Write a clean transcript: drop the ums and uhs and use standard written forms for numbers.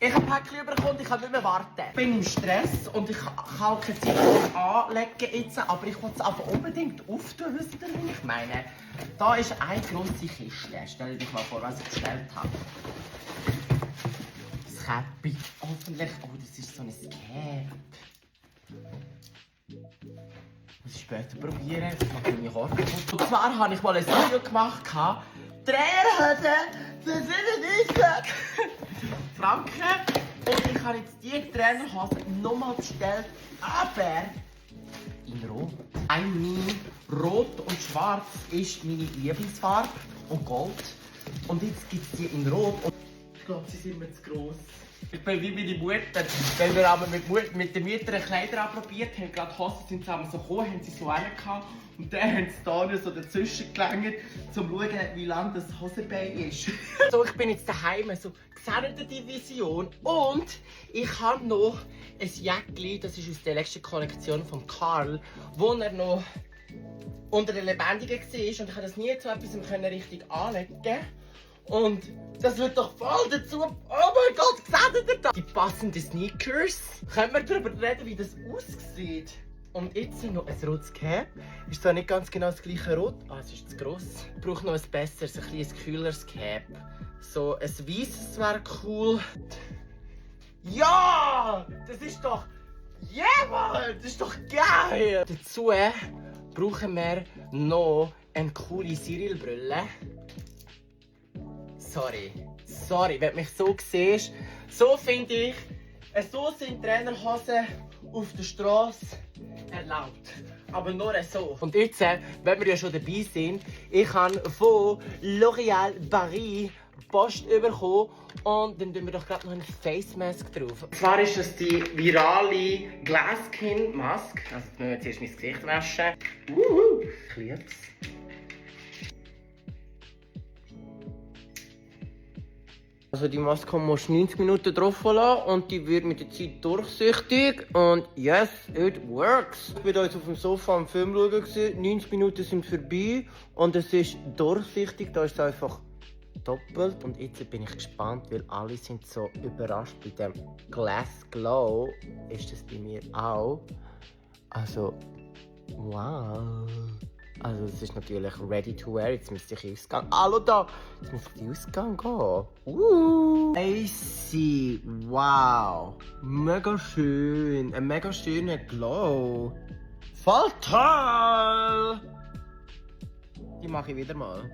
Ich habe ein Päckchen bekommen und ich kann nicht mehr warten. Ich bin im Stress und ich kann auch keine Zeit mehr anlegen jetzt, aber ich will es einfach unbedingt auftun, wisst ihr, wie ich meine? Da ist eine grosse Kiste. Stell dir mal vor, was ich bestellt habe. Das Käppi. Hoffentlich. Oh, das ist so ein Cap. Muss ich später probieren. Ich mache meine Haare kaputt. Und zwar habe ich mal ein Video gemacht. Trainerhose für 97 Franken. Und ich habe jetzt diese Trainerhose nochmal bestellt. Aber in Rot. Rot und Schwarz ist meine Lieblingsfarbe. Und Gold. Und jetzt gibt es die in Rot. Und ich glaube, sie sind mir zu gross. Ich bin wie meine Mutter. Wenn wir aber mit den Müttern Kleider anprobiert haben, gerade die Hosen sind zusammen so gekommen, haben sie so einen gehabt. Und dann haben sie da so dazwischen gelangt, um zu schauen, wie lang das Hosenbein ist. So, ich bin jetzt daheim, so gesellte Division. Und ich habe noch ein Jäckchen, das ist aus der letzten Kollektion von Karl, wo er noch unter den Lebendigen war. Und ich habe das nie zu etwas richtig anlegen können. Und das wird doch voll dazu. Oh mein Gott, seht ihr das? Die passenden Sneakers. Können wir darüber reden, wie das aussieht? Und jetzt noch ein rotes Cap. Ist zwar nicht ganz genau das gleiche Rot. Ah, es ist zu gross. Ich brauche noch ein besseres, ein kühleres Cap. So ein weißes wäre cool. Ja! Das ist doch. Yeah, Mann! Das ist doch geil! Dazu brauchen wir noch eine coole Cyril-Brille. Sorry, wenn du mich so siehst. So finde ich, so sind Trainerhosen auf der Straße erlaubt. Aber nur so. Und jetzt, wenn wir ja schon dabei sind, ich habe von L'Oréal Paris Post bekommen und dann tun wir doch gerade noch eine Face Mask drauf. Und zwar ist das die virale Glasskin Mask. Also jetzt müssen wir zuerst mein Gesicht waschen. Ich liebe es. Also die Maske musst du 90 Minuten drauf lassen und die wird mit der Zeit durchsichtig und yes, it works. Ich war jetzt auf dem Sofa am Film schauen, 90 Minuten sind vorbei und es ist durchsichtig, da ist es einfach doppelt. Und jetzt bin ich gespannt, weil alle sind so überrascht bei dem Glass Glow. Ist das bei mir auch? Also, wow. Also das ist natürlich ready to wear. Jetzt müsste ich in den Ausgang. Hallo da! Jetzt müsste ich in den Ausgang gehen. Easy! Wow! Mega schön! Ein mega schöner Glow! Voll toll! Die mache ich wieder mal.